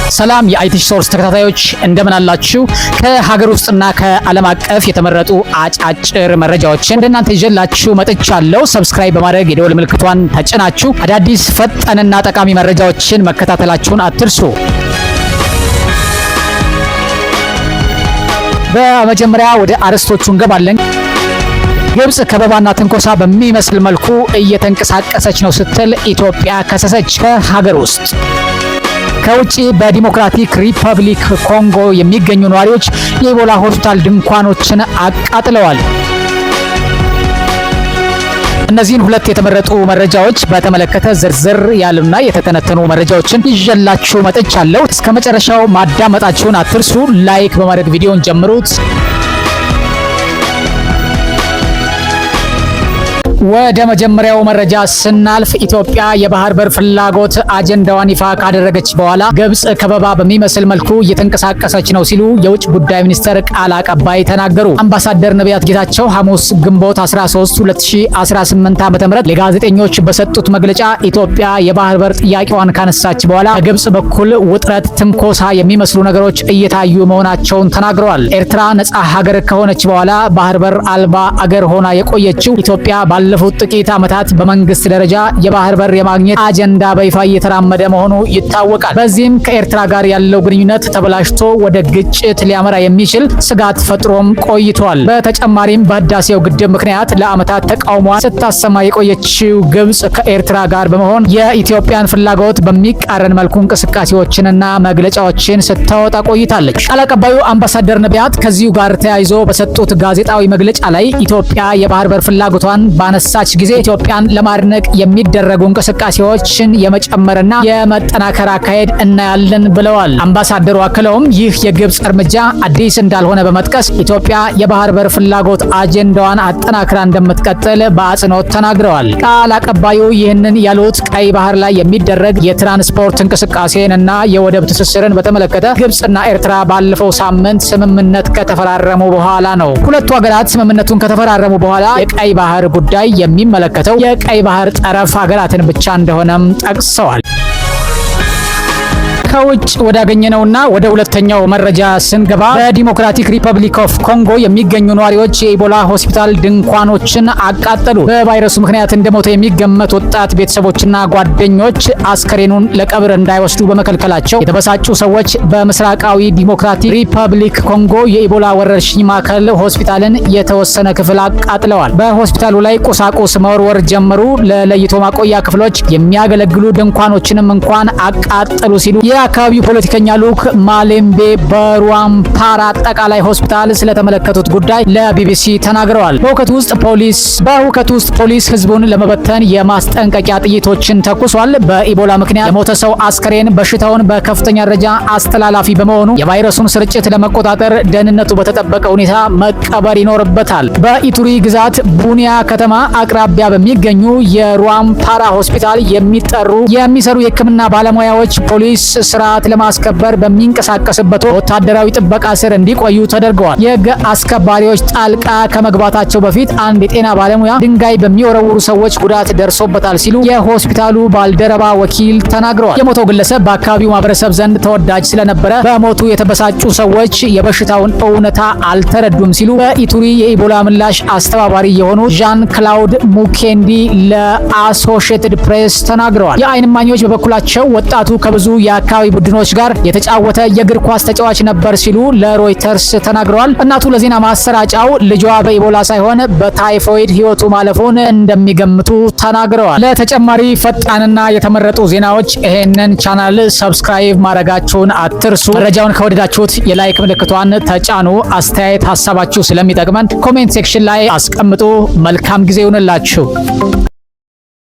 ሰላም የ IT Source ተከታታዮች፣ እንደምን አላችሁ? ከሀገር ውስጥና ከዓለም አቀፍ የተመረጡ አጫጭር መረጃዎችን ወደ እናንተ ይዤላችሁ መጥቻለሁ። Subscribe በማድረግ የደወል ምልክቷን ተጭናችሁ አዳዲስ ፈጣንና ጠቃሚ መረጃዎችን መከታተላችሁን አትርሱ። በመጀመሪያ ወደ አርዕስቶቹ እንገባለን። ግብጽ ከበባና ትንኮሳ በሚመስል መልኩ እየተንቀሳቀሰች ነው ስትል ኢትዮጵያ ከሰሰች። ከሀገር ውስጥ፣ ከውጭ በዲሞክራቲክ ሪፐብሊክ ኮንጎ የሚገኙ ነዋሪዎች የኢቦላ ሆስፒታል ድንኳኖችን አቃጥለዋል። እነዚህን ሁለት የተመረጡ መረጃዎች በተመለከተ ዝርዝር ያሉና የተተነተኑ መረጃዎችን ይዤላችሁ መጥቻለሁ። እስከ መጨረሻው ማዳመጣችሁን አትርሱ። Like በማድረግ ቪዲዮን ጀምሩት። ወደ መጀመሪያው መረጃ ስናልፍ ኢትዮጵያ የባህር በር ፍላጎት አጀንዳዋን ይፋ ካደረገች በኋላ ግብጽ ከበባ በሚመስል መልኩ እየተንቀሳቀሰች ነው ሲሉ የውጭ ጉዳይ ሚኒስቴር ቃል አቀባይ ተናገሩ። አምባሳደር ነቢያት ጌታቸው ሐሙስ ግንቦት 13 2018 ዓ.ም ለጋዜጠኞች በሰጡት መግለጫ ኢትዮጵያ የባህር በር ጥያቄዋን ካነሳች በኋላ ከግብጽ በኩል ውጥረት፣ ትንኮሳ የሚመስሉ ነገሮች እየታዩ መሆናቸውን ተናግረዋል። ኤርትራ ነጻ ሀገር ከሆነች በኋላ ባህር በር አልባ አገር ሆና የቆየችው ኢትዮጵያ ባለፉት ጥቂት ዓመታት በመንግስት ደረጃ የባህር በር የማግኘት አጀንዳ በይፋ እየተራመደ መሆኑ ይታወቃል። በዚህም ከኤርትራ ጋር ያለው ግንኙነት ተበላሽቶ ወደ ግጭት ሊያመራ የሚችል ስጋት ፈጥሮም ቆይቷል። በተጨማሪም በህዳሴው ግድብ ምክንያት ለዓመታት ተቃውሟን ስታሰማ የቆየችው ግብጽ ከኤርትራ ጋር በመሆን የኢትዮጵያን ፍላጎት በሚቃረን መልኩ እንቅስቃሴዎችንና መግለጫዎችን ስታወጣ ቆይታለች። ቃል አቀባዩ አምባሳደር ነቢያት ከዚሁ ጋር ተያይዞ በሰጡት ጋዜጣዊ መግለጫ ላይ ኢትዮጵያ የባህር በር ፍላጎቷን ባነሳች ጊዜ ኢትዮጵያን ለማድነቅ የሚደረጉ እንቅስቃሴዎችን የመጨመርና የመጠናከር አካሄድ እናያለን ብለዋል። አምባሳደሩ አክለውም ይህ የግብጽ እርምጃ አዲስ እንዳልሆነ በመጥቀስ ኢትዮጵያ የባህር በር ፍላጎት አጀንዳዋን አጠናክራ እንደምትቀጥል በአጽንኦት ተናግረዋል። ቃል አቀባዩ ይህንን ያሉት ቀይ ባህር ላይ የሚደረግ የትራንስፖርት እንቅስቃሴን እና የወደብ ትስስርን በተመለከተ ግብጽና ኤርትራ ባለፈው ሳምንት ስምምነት ከተፈራረሙ በኋላ ነው። ሁለቱ ሀገራት ስምምነቱን ከተፈራረሙ በኋላ የቀይ ባህር ጉዳይ የሚመለከተው የቀይ ባህር ጠረፍ ሀገራትን ብቻ እንደሆነም ጠቅሰዋል። ከውጭ ወዳገኘነውና ወደ ሁለተኛው መረጃ ስንገባ በዲሞክራቲክ ሪፐብሊክ ኦፍ ኮንጎ የሚገኙ ነዋሪዎች የኢቦላ ሆስፒታል ድንኳኖችን አቃጠሉ። በቫይረሱ ምክንያት እንደሞተ የሚገመት ወጣት ቤተሰቦችና ጓደኞች አስከሬኑን ለቀብር እንዳይወስዱ በመከልከላቸው የተበሳጩ ሰዎች በምስራቃዊ ዲሞክራቲክ ሪፐብሊክ ኮንጎ የኢቦላ ወረርሽኝ ማዕከል ሆስፒታልን የተወሰነ ክፍል አቃጥለዋል። በሆስፒታሉ ላይ ቁሳቁስ መወርወር ጀመሩ። ለለይቶ ማቆያ ክፍሎች የሚያገለግሉ ድንኳኖችንም እንኳን አቃጠሉ ሲሉ የአካባቢው ፖለቲከኛ ሉክ ማሌምቤ በሩዋምፓራ አጠቃላይ ሆስፒታል ስለተመለከቱት ጉዳይ ለቢቢሲ ተናግረዋል። በሁከቱ ውስጥ ፖሊስ ህዝቡን ለመበተን የማስጠንቀቂያ ጥይቶችን ተኩሷል። በኢቦላ ምክንያት የሞተ ሰው አስከሬን በሽታውን በከፍተኛ ደረጃ አስተላላፊ በመሆኑ የቫይረሱን ስርጭት ለመቆጣጠር ደህንነቱ በተጠበቀ ሁኔታ መቀበር ይኖርበታል። በኢቱሪ ግዛት ቡኒያ ከተማ አቅራቢያ በሚገኙ የሩዋምፓራ ሆስፒታል የሚሰሩ የሕክምና ባለሙያዎች ፖሊስ ስርዓት ለማስከበር በሚንቀሳቀስበት ወታደራዊ ጥበቃ ስር እንዲቆዩ ተደርገዋል። የህግ አስከባሪዎች ጣልቃ ከመግባታቸው በፊት አንድ የጤና ባለሙያ ድንጋይ በሚወረውሩ ሰዎች ጉዳት ደርሶበታል ሲሉ የሆስፒታሉ ባልደረባ ወኪል ተናግረዋል። የሞተው ግለሰብ በአካባቢው ማህበረሰብ ዘንድ ተወዳጅ ስለነበረ በሞቱ የተበሳጩ ሰዎች የበሽታውን እውነታ አልተረዱም ሲሉ በኢቱሪ የኢቦላ ምላሽ አስተባባሪ የሆኑ ዣን ክላውድ ሙኬንዲ ለአሶሺየትድ ፕሬስ ተናግረዋል። የአይን እማኞች በበኩላቸው ወጣቱ ከብዙ የአካባቢ ቡድኖች ጋር የተጫወተ የእግር ኳስ ተጫዋች ነበር ሲሉ ለሮይተርስ ተናግረዋል። እናቱ ለዜና ማሰራጫው ልጇ በኢቦላ ሳይሆን በታይፎይድ ህይወቱ ማለፉን እንደሚገምቱ ተናግረዋል። ለተጨማሪ ፈጣንና የተመረጡ ዜናዎች ይሄንን channel subscribe ማድረጋችሁን አትርሱ። መረጃውን ከወደዳችሁት የ like ምልክቷን ተጫኑ። አስተያየት ሀሳባችሁ ስለሚጠቅመን comment section ላይ አስቀምጡ። መልካም ጊዜ ይሁንላችሁ።